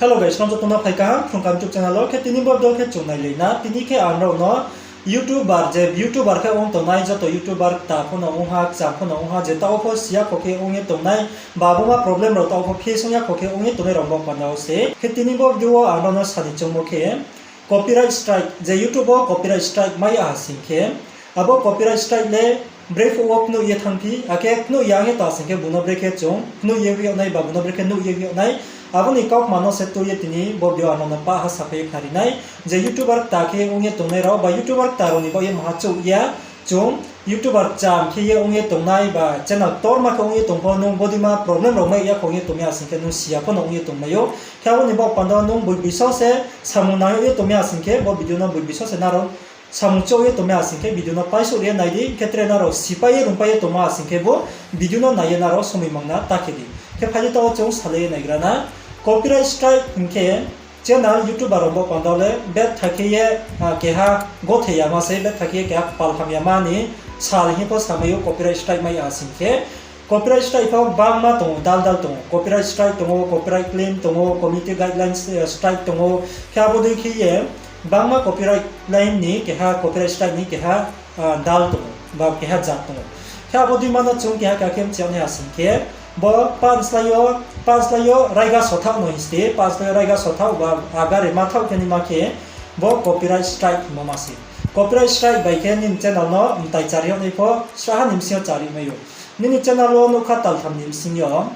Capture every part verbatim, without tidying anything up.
Hello guys, nrao joto no phai kaham Phrung Kaham YouTube channel wo. Khe tini bo video khe chung nailai na. Tini khe ang nrao no YouTuber, je YouTuber khe ong tongnai joto YouTuber kta pho no ong ha, kcham pho no ong ha, je taoh pho si ya kho khe ong ye tongnai, ba abo ma problem rao taoh pho face ong ya kho khe ong ye tongnai rao bo panda wo se. Khe tini bo video wo ang nrao no sa ni choungmo khe, copyright strike, je YouTube wo copyright strike mai ya ha sing khe, abo copyright strike le brephuh wo knoih ye thanngphi, akhe knoih ya ong ye tong ha sing khe bung no brekhe chung knoih ye hoih yag nai, ba bung no brekhe nuh ye hoih yag nai, abo ni kaukma no se tui ye tini bo video ang nrao no pah ha sapai ye khnari nai. Je YouTuber kta khe ong ye tongnai rao, ba YouTuber kta rao ni baoh ye maha chouh ya, chung YouTuber kcham khe ye ong ye tongnai, ba channel ktorma khe ong ye tong pho, nung bodeima problem rao mai ya kho ong ye tong mi ha sing khe, nung si ya pho no ong ye tongmai ou. Khe abo ni baoh panda wo nung boi boi sao se samung nang ye tong mi ha sing khe, bo video no boi boi sao se nrao samung chouh ye tong mi ha sing khe video no paisouh ri ye nai di, khe tre nrao sipai ye rungpai ye tongmo ha sing khe bo video no nai ye nrao somoi mangna ta khe di. Khe phai di, taoh wo chung salai ye naigra na. Copyright strike hing khe channel, YouTuber rao bo panda wo le betha khe ye, keha gothe yama se, betha khe ye keha kpal hamyama ni sal hing pho samai ou copyright strike mai ya ha sing khe. Copyright strike pho bangma tong ou, dal dal tong ou. Copyright strike tong ou, copyright claim tong ou, community guidelines strike tong ou. Khe abo dei khe ye bangma copyright claim ni keha, copyright strike ni keha dal tong ou, ba keha jat tong ou. Khe abo deima no chung keha keha khe mchi yag nai ha sing khe, bo pah slái yo, pah slái yo raiga sothaoh no hing se, pah slái yo raiga sothaoh ba agare ma thaoh khe naima khe, bo copyright strike hingmo ma se. Copyright strike bai khe nini channel no mtai chari yag nai pho, sraha ni bsing yo chari mai ou. Nini channel wo nougkha taltham ni bsing yo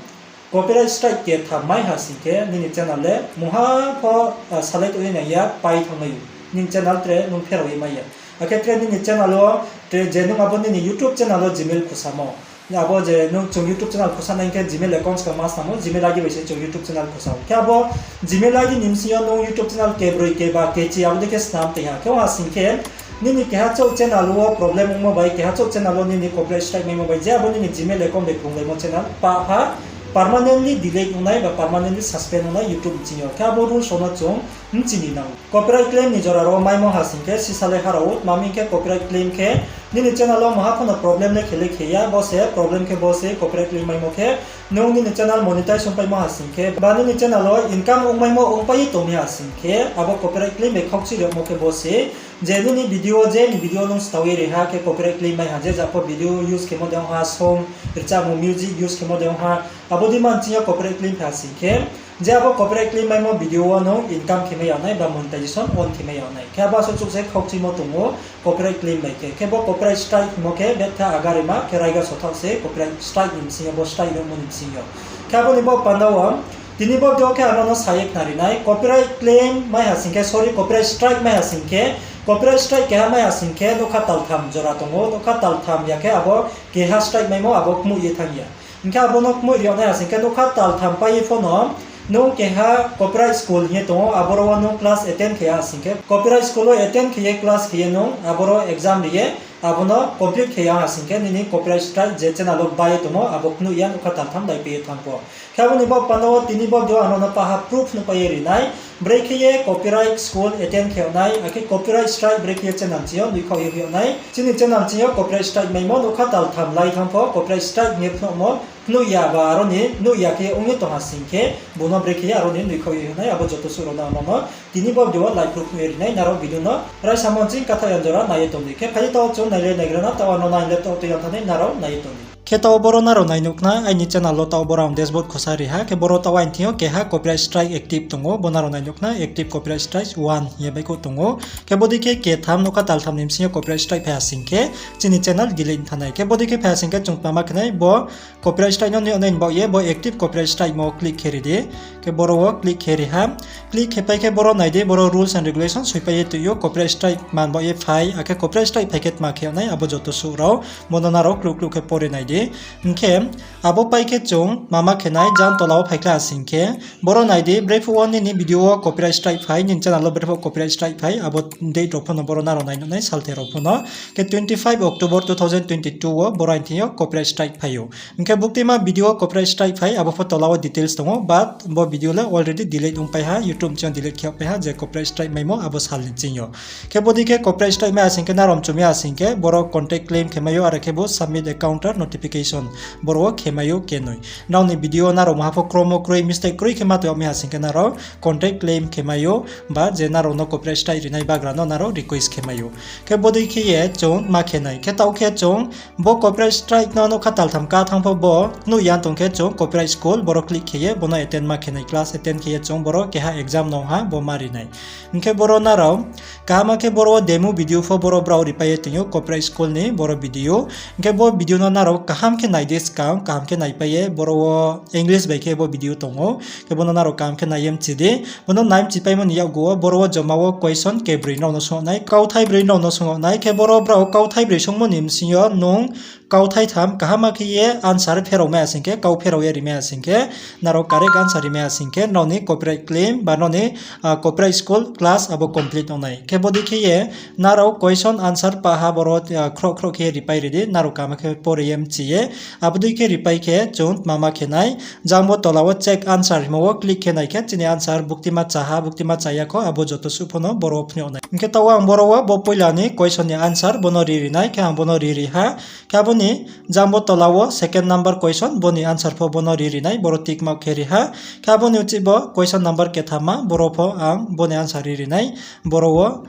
copyright strike ketham mai ha sing khe, nini channel le mungha pho salai tong ye nang ya, pai thanngmai ou. Nini channel tre nung pherao ye mai ya. Akhe tre nini channel wo, tre je nung abo nini YouTube channel wo Gmail khosamo, abo je nung chung YouTube channel khosa nai hing khe Gmail account skang ma snam ou, Gmail ID bai se chung YouTube channel khosa ou. Khe abo Gmail ID ni bsing yo nung YouTube channel kebroi, keba, kechi abo dei khe snam tong ha. Khe ong ha sing khe, nini keha chouh channel wo problem ongmo bai, keha chouh channel wo nini copyright strike maimo bai, je abo nini Gmail account bai krunglaimo channel pah ha permanently delete ong nai ba permanently suspend ong nai YouTube bsing yo. Khe abo rules rao no chung mchi ni nang ou. Copyright claim ni jora rao maimo ha sing khe, sisa le ha rao ou, tma hing khe copyright claim khe nini channel wo maha pho no problem le khe le khe ya, bo se problem khe bo se copyright claim maimo khe, nung nini channel monetize ongpaimo ha sing khe, ba nini channel wo income ongmaimo ongpai ye tong mi ha sing khe, abo copyright claim bai khaukchui rimo khe bo se, je nini video, je ni video nung stao ye ri ha khe copyright claim mai ha, je jat pho video use khemo de ong ha, song, rchamo music use khemo de ong ha, abo dei ma nching yo copyright claim phai ha sing khe, je abo copyright claim maimo video wo nung income khe mai yag nai ba monetization on khe mai yag nai. Khe abo asuh chouh se khaukchuimo tong ou copyright claim bai khe. Khe bo copyright strike hingmo khe betha agarima khe raiga sothaoh se copyright strike ni bsing yo, bo strike rimo ni bsing yo. Khe abo ni bo panda wo, tini bo video khe ang nrao no sa ye khnari nai, copyright claim mai ha sing khe, sorry, copyright strike mai ha sing khe, copyright strike keha mai ha sing khe nougkha taltham jora tong ou, nougkha taltham ya khe abo keha strike maimo abo kmoih ye thanng ya. Hing khe abo no kmoih ri yag nai ha sing khe nougkha taltham pai ye pho no nung keha copyright school hing ye tong ou, aboro wo nung class attend khe ya ha sing khe, copyright school wo attend khe ye class khe ye nung aboro exam ri ye, abo no complete khe ya ha sing khe nini copyright strike je channel wo bai ye tongmo abo knoih ya, nougkha taltham daipai ye thanng pho. Khe abo ni bo panda wo tini bo video ang nrao no paha proof nuhpai ye ri nai. Brekhe ye copyright school attend khe yag nai, akhe copyright strike brekhe ye channel ching yo nuikhaoh ye hoih yag nai. Chini channel ching yo copyright strike maimo nougkha taltham lai thanng pho, copyright strike hing ye phnuhmo knoih ya ba aro ni nuh ya khe ong ye tong ha sing khe, bung no brekhe ye aro ni nuikhaoh ye hoih nai, abo joto suh rao no ang nrao no tini bo video wo lai proof nuh ye ri nai, nrao video no raisamo nching kathaoh ya jora nai ye tong di. Khe phai di, taoh chung nai le naigra na, taoh ang nrao nai laptop tui yang thanngnai, nrao nai ye tong di. Khe taoh boro nrao nai nuh khna, aini channel wo taoh boro ang dashboard khosa ri ha, khe boro taoh aini thing yo keha copyright strike active tong ou, bo nrao nai nuh khna active copyright strike one hing ye baihkhouh tong ou. Khe bodei khe ketham nougkha taltham ni bsing yo copyright strike phai ha sing khe, chini channel delete thanngnai. Khe bodei khe phai ha sing khe chung tma ma khe nai, bo copyright strike no nuh yag nai ni baoh ye bo active copyright strike mo click khe ri di. Khe boro wo click khe ri ha. Click khe pai khe boro nai di, boro rules and regulation soipai ye tong ou, copyright strike man baoh ye phai, akhe copyright strike phai khe tma khe yag nai, abo joto suh rao bo no nrao kluh kluh khe pore nai di. Hing khe abo pai khe chung tma ma khe nai, jang tola wo phaikhlai ha sing khe, boro nai di, brephuh wo nini video wo copyright strike phai, nini channel wo brephuh copyright strike phai, abo date rao pho no boro nrao nai nuh nai, salthai rao pho no. Khe twenty five October two thousand twenty two wo boro aini thing yo copyright strike phai ou. Hing khe buktima video wo copyright strike phai, abo pho tola wo details tong ou, but bo video le already delete ongpai ha, YouTube ching yo delete khe yagpai ha, je copyright strike maimo abo sal ni ching yo. Khe bodei khe copyright strike mai ha sing khe nrao mchu mi ha sing khe, boro content claim khe mai ou, are khe bo submit a counter notification. Notification, boro wo khe mai ou kenoi. Nrao ni video nrao maha pho kromo kroi mistake kroi khe ma tong yag mi ha sing khe nrao content claim khe mai ou, ba je nrao no copyright strike rinai bagra no nrao request khe mai ou. Khe bodei khe ye chung ma khe nai. Khe taoh khe chung bo copyright strike no nouhkha taltham ka thanng pho bo nuh ya tong khe chung copyright school boro click khe ye bo no attend ma khe nai, class attend khe ye chung boro keha exam no ha bo ma ri nai. Hing khe boro nrao kaham khe boro wo demo video pho boro brao ripai ye tong ou copyright school ni boro video. Hing khe bo video no nrao kaham khe nai di skang, kaham khe naipai ye boro wo English bai khe bo video tong ou. Khe bo no nrao kaham khe nai ye mchi di. Bo no nai mchipaimo ni yakgu wo boro wo joma wo question kebroi nrao no sung nai, kauthai broi nrao no sung nai. Khe boro brao kauthai broi sungmo ni bsing yo nung kauthai tham kaham khe ye answer pherao mai ya sing khe, kau pherao ye ri mai ya sing khe, nrao correct answer ri mai ya sing khe nrao ni copyright claim ba nrao ni copyright school class abo complete ong nai. Khe bodei khe ye nrao question answer paha boro khroh khroh khe ye ripai ri di, nrao kaham khe pore ye mchi ye. Abo dei khe ripai khe chung tma ma khe nai, jang bo tola wo check answer himo wo click khe nai khe chini answer buktima cha ha, buktima cha ya kho, abo joto suh pho no boro wo phnuh nai. Hing khe taoh wo ang boro wo bo poila ni question ni answer bo no ri ri nai, khe ang bo no ri ri ha. Khe abo ni jang bo tola wo second number question, bo ni answer pho bo no ri ri nai, boro tick mark khe ri ha. Khe abo ni uchih bo question number kethama, boro pho ang bo ni answer ri ri nai, boro wo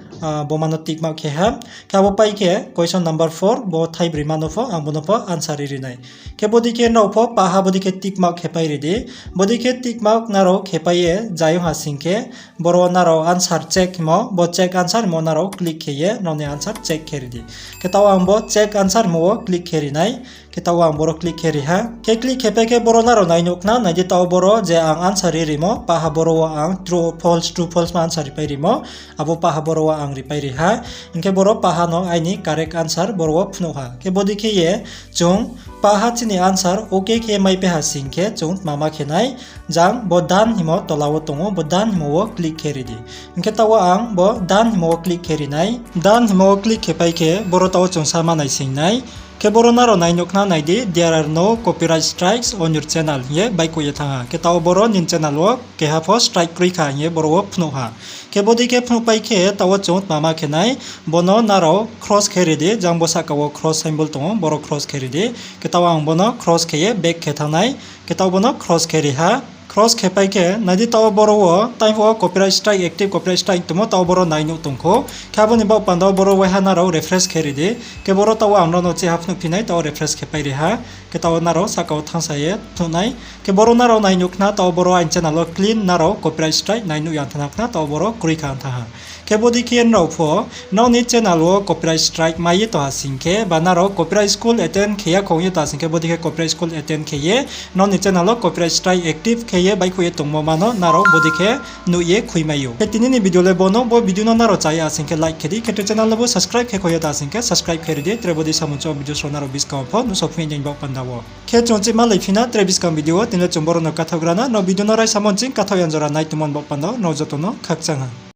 bo ma no tick mark khe ha. Khe abo pai khe question number four, bo thaibroi ma no pho ang bo no pho answer ri ri nai. Khe bodei khe nrao pho paha bodei khe tick mark khe pai ri di. Bodei khe tick mark nrao khe pai ye zai ong ha sing khe, boro nrao answer check himo, bo check answer himo nrao click khe ye nrao ni answer check khe ri di. Khe taoh ang bo check answer himo wo click khe ri nai. Khe taoh ang boro click khe ri ha. Khe click khe pai khe boro nrao nai nuh khna, nai di taoh boro je ang answer ri rimo, paha boro wo ang true, false, true, false ma answer ripai rimo, abo paha boro wo ang ripai ri ha. Hing khe boro paha no aini correct answer boro wo phnuh ha. Khe bodei khe ye chung paha chini answer okay khe maipai ha sing khe chung tma ma khe nai, jang bo done himo tola wo tong ou, bo done himo wo click khe ri di. Hing khe taoh wo ang bo done himo wo click khe ri nai. Done himo wo click khe pai khe boro taoh wo chung sa ma naising nai. Khe boro nrao nai nuh khna, nai di, there are no copyright strikes on your channel hing ye baihkhouh ye thanng ha. Khe taoh wo boro nini channel wo keha pho strike kroi kha hing ye boro wo phnuh ha. Khe bodei khe phnuh pai khe taoh wo chung tma ma khe nai, bo no nrao cross khe ri di, jang bo sahka wo cross symbol tong ou, boro cross khe ri di. Khe taoh wo ang bo no cross khe ye back khe thanng nai. Khe taoh bo no cross khe ri ha. Cross khe pai khe nai di taoh wo boro wo time phuh wo copyright strike, active copyright strike tongmo, taoh wo boro nai nuh tong khou. Khe abo ni baoh panda wo boro waiha nrao refresh khe ri di. Khe boro taoh wo ang nrao no chiha phnuh phi nai, taoh wo refresh khe pai ri ha. Khe taoh wo nrao sahka wo thanngsa ye phnuh nai. Khe boro nrao nai nuh khna, taoh wo boro aini channel wo clean nrao copyright strike nai nuh ya thanng khna, taoh wo boro kroi kha thanng ha. Khe bodei khe nrao pho nrao ni channel wo copyright strike mai ye tong ha sing khe, ba nrao copyright school attend khe ya khong ye tong ha sing khe, bodei khe copyright school attend khe ye nrao ni channel wo copyright strike active khe ye baihkhouh ye tongmo ma no nrao bodei khe nuh ye khui mai ou. Khe tini ni video le bo no, bo video no nrao cha ya sing khe like khe di, khe tre channel no bo subscribe khe khoi ye tong ha sing khe subscribe khe ri di, tre bodei samung chong video sro nrao buskang wo pho nuhsao phi nai baoh panda wo. Khe chung chih ma lai phi na tre buskang video wo, tini le chung boro no kathaoh gra na, nrao video no raisa mo nching kathaoh ya jora nai tongmo ni baoh panda wo nrao joto no khakchang ha.